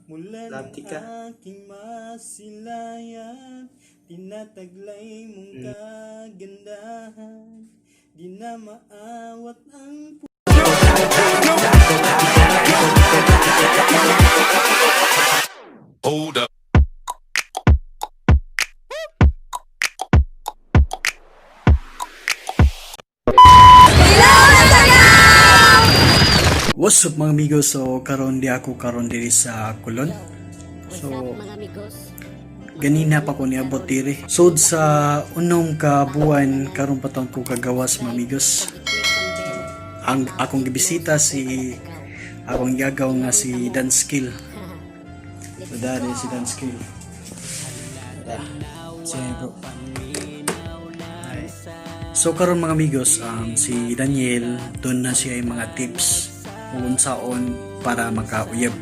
Mula ng Love ka. Aking masilayan, tinataglay mong kagandahan. Di na maawat ang Hold up. What's up, mga amigos? So karon di ako karon diri sa Colon. What's So up, mga amigos? Ganina pa ko niabot diri. Sud sa unong ka buwan karon pa taon ko kagawas, mga amigos. I-click ang bell. Ang akong gibisita si akong yagaw nga si Dan Skill. So dari si Dan Skill. Si bro. Ay. So karon, mga amigos, si Daniel doon na siya yung mga tips kung unsaon para makauyab,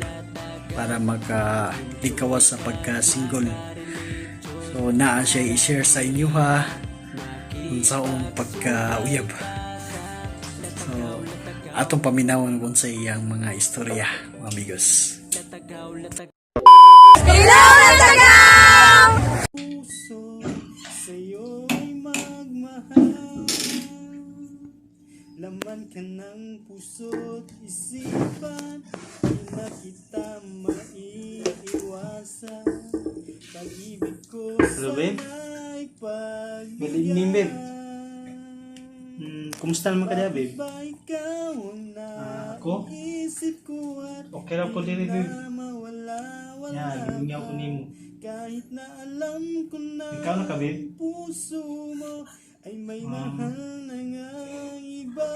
para makalikawas sa pagka-single. So naa siya i-share sa inyo ha unsaon pagka-uyab. So atong paminawon kung sa iyang mga istorya, mga amigos. Puso sa'yo'y magmahal. Laman ka ng puso't isipan, di na kita maiiwasan. Pag-ibig ko Hello, babe. sana'y Good evening, babe. pagbigyan. Kumusta naman ka diha, babe? Ba ikaw ang Ah, ako? naisip ko at Okay ra ko diri, babe. na mawala-wala Yan, gimingaw ko nimo. kahit na alam ko na Ikaw na ka, babe? ang puso mo ay may mahal na ngang iba.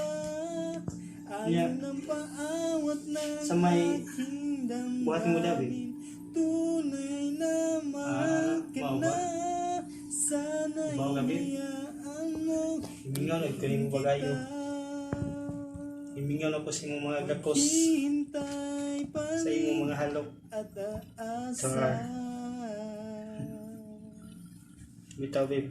Ayaw ng paawat ng Sa may aking buhatin mo daw, babe? damdamin. Tunay na mahal ka mao na. ba? Sana'y Mao ka, babe? hayaan mo Gimingaw na ko nimo bagayo. Gimingaw na ko sa imong mga gakos, Hihintay pa sa imong mga halok. at aasa. Char. Bitaw, babe.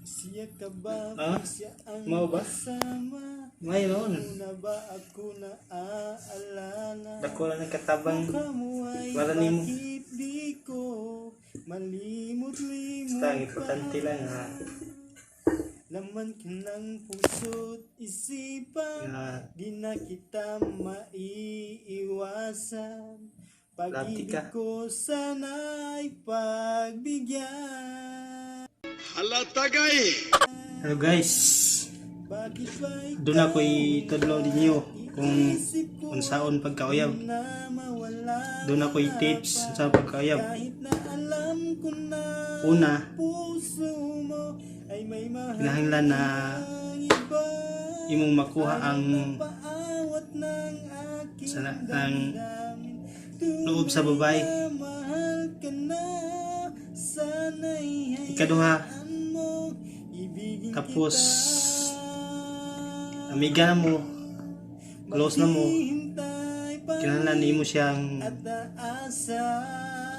Siya ka ba? Ah? Siya ang Mao ba? kasama. Mayroon. Una ba ako naaalala? Dako lang ang katabang Mukha mo ay para nimo. bakit di ko malimot-limot Basta ang importante lang ha, Laman ka ng puso't isipan, nga di na kita maiiwasan. Love Pag-ibig ka. ko sana'y pagbigyan. Hello, guys. Bakit ba Doon ako itudlo ninyo kung isip ko unsaon pagkauyab. na mawala Doon ako i-tips sa pagkauyab. kahit na alam ko na Una, puso mo ay may mahal kinahanglan na ng iba. imong makuha ang Paawat ng aking sana ang damdamin. loob sa babae. Tunay na mahal ka na. Sana'y Ikaduha, hayaan mo ibigin tapos kita. amiga na mo, close na mo, Maghihintay pa kinahanglan nimo siyang at aasa.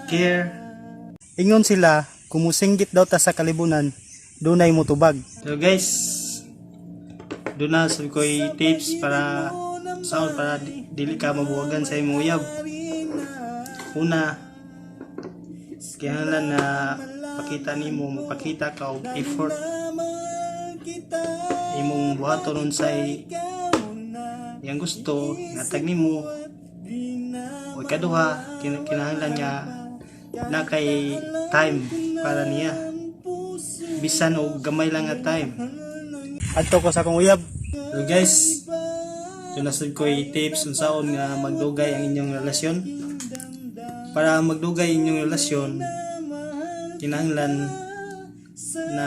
care. Ingon sila, kumusinggit daw ta sa kalibunan, dunay mo tubag. So guys, doon na sabi ko tips para saon para dili ka mabuwagan sa imong uyab. Una, kinahanglan na pakita nimo, mopakita ka og effort imong buhaton unsay iyang gusto, natag nimo. O ikaduha, kinahanglan nga na kay time para niya. Bisan og gamay lang nga time. Adto ko sa akong uyab. So guys, ito na sad ko'y tips unsaon nga magdugay ang inyong relasyon. Para magdugay inyong relasyon, kinahanglan na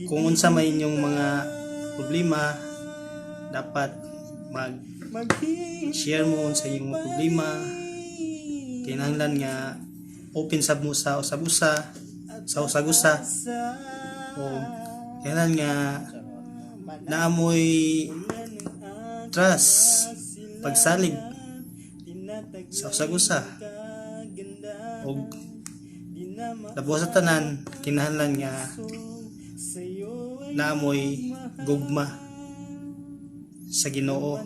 kung unsa may inyong mga problema, dapat mag-share mo sa inyong mga problema. Kinahanglan nga open sab mo sa usag-usa, sa usag-usa. O kinahanglan nga naamoy trust, pagsalig sa usag-usa. Og labuha sa tanan, kinahanglan nga naamoy gugma. sa Ginoo.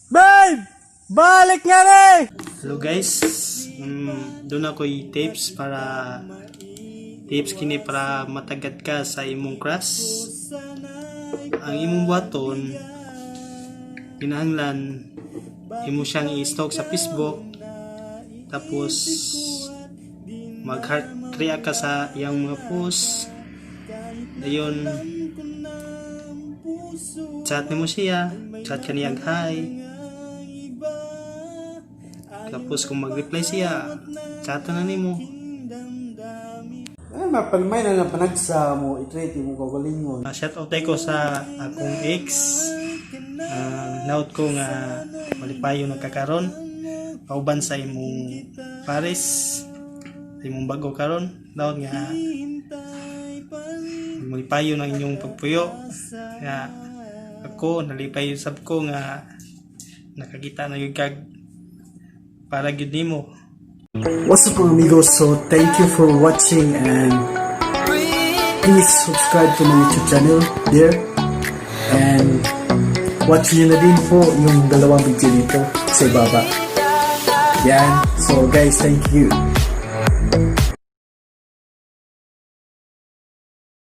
Babe! Balik nga rin! Hello guys, doon ako'y tips para tips kini para matagad ka sa imong crush. Ang imong buhaton, kinahanglan imo siyang i-stalk sa Facebook, tapos mag heart react ka sa iyang mga post. Ayun, chat nimo siya, chat ka niyang hi. Tapos kung mag-reply siya, chat na nimo. Ay, mapalmay na nga panagsa mo, i-treat mo kagalingon. Shout out ko sa akong ex. Naut ko nga malipayo nagkakaron. Pauban sa imong Paris, sa imong bago karon. Naut nga malipayo ng inyong pagpuyo. Nga ako nalipay sab ko nga nakakita na gyud kag para gyud nimo. What's up, mga amigos? So thank you for watching and please subscribe to my YouTube channel there and watch nyo na din po yung dalawang video dito sa ibaba. Yan. So guys, thank you.